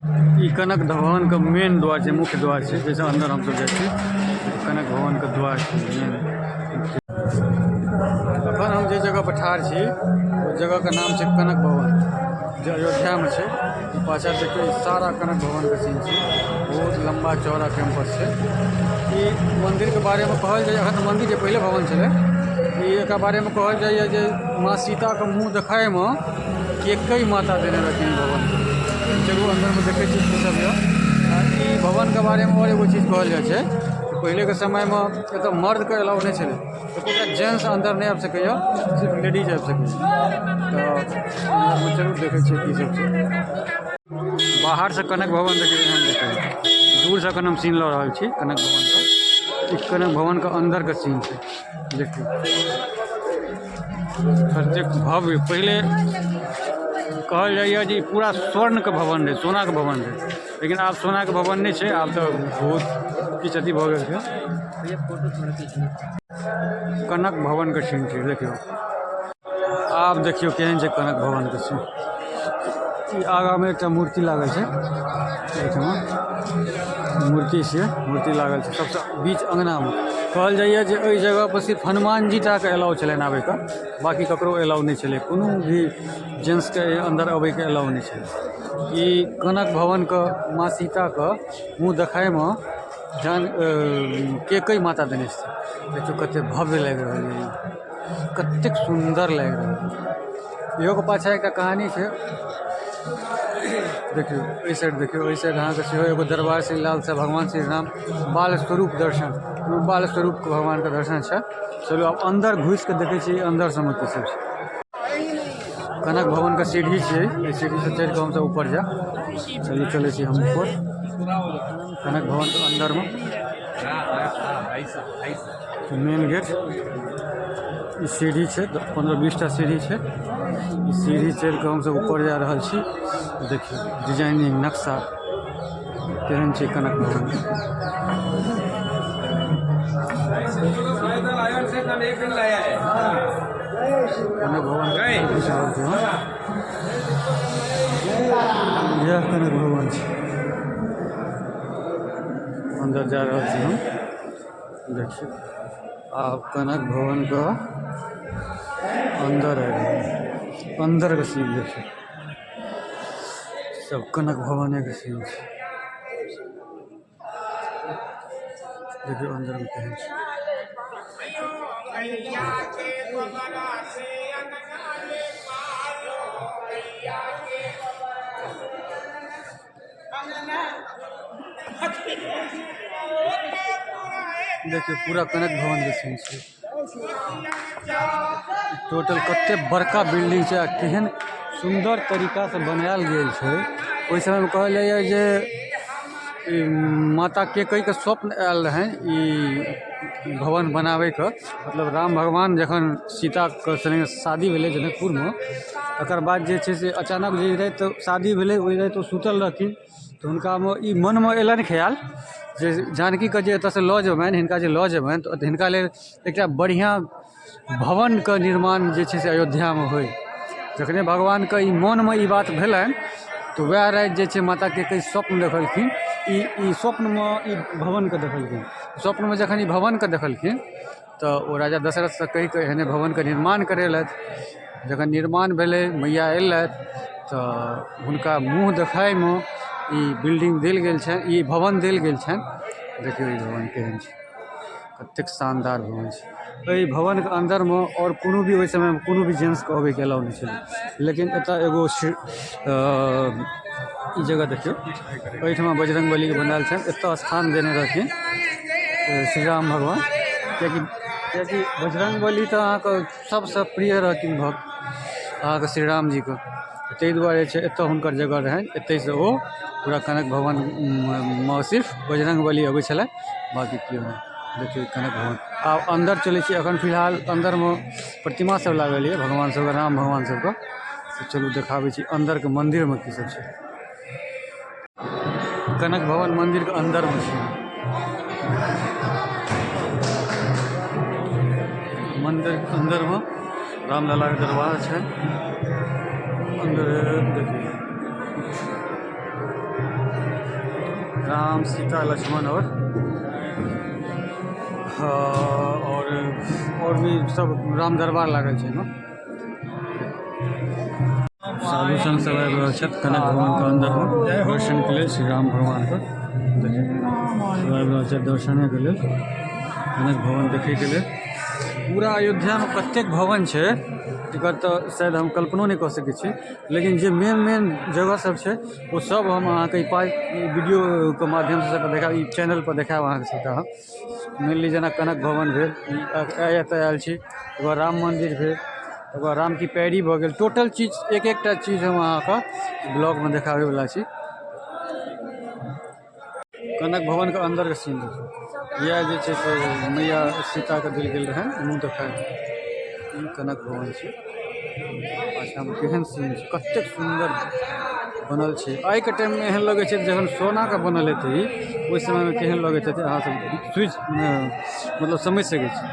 ई कनक भवनके मेन द्वार छै, मुख्य द्वार छै, जाहिसँ अन्दर हमसब जाइ छी। कनक भवनके द्वार छै मेन। अखन हम जे जगह पर ठाढ़ छी ओहि जगहके नाम छै कनक भवन, जे अयोध्यामे छै। पाछा देखियौ, ई सारा कनक भवनके सीन छै। बहुत लम्बा चौड़ा कैंपस छै। ई मन्दिरके बारेमे कहल जाइए, अखन तऽ मन्दिर जे पहिले भवन छलै, ई एकर बारेमे कहल जाइए जे माँ सीताके मुँह देखाइमे केकई माता देने रहथिन ई भवनके। चलू, अन्दरमे देखै छी की सब यऽ। आ ई भवनके बारेमे आओर एगो चीज कहल जाइ छै, पहिलेके समयमे एतऽ मर्दके अलाउ नहि छलै। एकोटा जेंट्स अन्दर नहि आबि सकैए, सिर्फ लेडीज आबि सकैए। तऽ अन्दरमे चलू, देखै छियै की सब छै। बाहरसँ कनक भवन देखियौ, एहन देखै दूरसँ। एखन हम सीन लऽ रहल छी कनक भवनके। ई कनक भवनके अन्दरके सीन छै। देखियौ कतेक भव्य। पहिले कहल जाइए जे ई पूरा स्वर्णके भवन रहै, सोनाके भवन रहै, लेकिन आब सोनाके भवन नहि छै। आब तऽ बहुत किछु अथी भऽ गेल छै। भैया, फोटो थोड़ा खींचना। कनक भवनके सीन छै। देखियौ, आब देखियौ केहन छै कनक भवनके सीन। ई आगाँमे एकटा मूर्ति लागल छै। एहिठमा मूर्ति छै, मूर्ति लागल छै सबसँ बीच अङ्गनामे। कहल जाइए जे एहि जगहपर सिर्फ हनुमान जी टाके अलाउ छलनि आबैके, बाँकी ककरो अलाउ नहि छलै। कोनो भी जेंट्सके एहि अन्दर अबैके अलाउ नहि छलै। ई कनक भवनके माँ सीताके मुँह देखाइमे जान केकई माता देने छथिन। देखियौ, कतेक भव्य लागि रहल यऽ, कतेक सुन्दर लागि रहल यऽ। इहोके पाछाँ एकटा कहानी छै। देखियौ, एहि साइड देखियौ, एहि साइड अहाँके सेहो एगो दरबार श्री लाल से भगवान श्री राम बाल स्वरूप दर्शन, बाल स्वरूपके भगवानके दर्शन छै। चलू, आब अन्दर घुसिके देखै छी अन्दर सबमे की सब छै। कनक भवनके सीढ़ी छै। एहि सीढ़ीसँ चढ़ि कऽ हमसब ऊपर जायब। चलू, चलै छी हम ऊपर कनक भवनके अन्दरमे। मेन गेट, ई सीढ़ी छै, 15-20 टा सीढ़ी छै। ई सीढ़ी चढ़ि कऽ हमसब ऊपर जा रहल छी। देखियौ, डिजाइनिंग नक्शा केहन छै कनक भवन। कनक भवन घुसि रहल छी हम। इएह कनक भवन छै। अन्दर जा रहल छी हम। देखियौ, आब कनक भवनके अन्दर आबि गेल। अन्दरके सीन देखियौ, सब कनक भवनेके सीन छै। देखियौ, अन्दरमे केहन छै। देखियौ, पूरा कनक भवनके सीन छै। टोटल कते बड़का बिल्डिंग छै आ केहन सुन्दर तरीकासँ बनायल गेल छै। ओहि समयमे कहल जाइए जे ई माता कैकेयीके स्वप्न आयल रहनि ई भवन बनाबैके। मतलब राम भगवान जखन सीताके सङ्गे शादी भेलै जनकपुरमे, तकर बाद जे छै से अचानक जे राति शादी भेलै, ओहि राति ओ सुतल रहथिन, तऽ हुनकामे ई मनमे अयलनि ख्याल जे जानकीके जे एतऽसँ लऽ जेबनि, हिनका जे लऽ जेबनि, तऽ हिनका लेल एकटा बढ़िआँ भवनके निर्माण जे छै से अयोध्यामे होइ। जखने भगवानके ई मोनमे ई बात भेलनि, तऽ वएह राति जे छै माता कैकेयी स्वप्न देखलखिन। ई ई स्वप्नमे ई भवनके देखलखिन। स्वप्नमे जखन ई भवनके देखलखिन, तऽ ओ राजा दशरथसँ कहिकऽ एहने भवनके निर्माण करेलथि। जखन निर्माण भेलै, मैया अयलथि, तऽ हुनका मुँह देखाइमे ई बिल्डिंग देल गेल छनि, ई भवन देल गेल छनि। देखियौ, ई भवन केहन छै, कतेक शानदार भवन छै। एहि भवनके अन्दरमे आओर कोनो भी ओहि समयमे कोनो भी जेंट्सके अबैके अलाउ नहि छलै। लेकिन एतऽ एगो ई जगह देखियौ, एहिठमा बजरङ्ग बलीके बनायल छनि। एतऽ स्थान देने रहथिन श्री राम भगवान, किएकि किएकि बजरङ्ग बली तऽ अहाँके सबसँ प्रिय रहथिन भक्त अहाँके श्री राम जीके। ताहि दुआरे छै एतऽ हुनकर जगह रहनि। एतहिसँ ओ पूरा कनक भवनमे सिर्फ बजरङ्ग बली अबै छलै, बाँकी केओ नहि। देखियौ, कनक भवन। आब अन्दर चलै छी। एखन फिलहाल अन्दरमे प्रतिमा सब लागल यऽ भगवान सबके, राम भगवान सबके। चलू, देखाबै छी अन्दरके मन्दिरमे की सब छै। कनक भवन मन्दिरके अन्दरमे छै। मन्दिरके अन्दरमे रामललाके दरबार छै। अन्दर देखियौ। राम, सीता, लक्ष्मण आओर आओर आओर भी सब राम दरबार लागल छै एहिमे। साधु संत सब आबि रहल छथि कनक भवनके अन्दरमे दर्शनके लेल श्री राम भगवानके। देखियौ, सब आबि रहल छथि दर्शनेके लेल, कनक भवन देखैके लेल। पूरा अयोध्यामे कतेक भवन छै, एकर तऽ शायद हम कल्पनो नहि कऽ सकै छी, लेकिन जे मेन मेन जगह सब छै, ओ सब हम अहाँके ई पाइ वीडियोके माध्यमसँ सबके देखायब, ई चैनलपर देखायब अहाँके सबके हम। मेनली जेना कनक भवन भेल, ई एतऽ आयल छी, ओकर बाद राम मन्दिर भेल, ओकर बाद राम की पैड़ी भऽ गेल। टोटल चीज, एक एकटा चीज हम अहाँके ब्लॉगमे देखाबैवला छी। कनक भवनके अन्दरके सीन देखियौ। इएह जे छै से मैया सीताके देल गेल रहनि मुँह देखाय। ई कनक भवन छै। पाछाँमे केहन सीन छै, कतेक सुन्दर बनल छै। आइके टाइममे एहन लगै छै, जखन सोनाके बनल हेतै ई, ओहि समयमे केहन लगैत हेतै, अहाँ सब सोचि मतलब समझि सकै छी।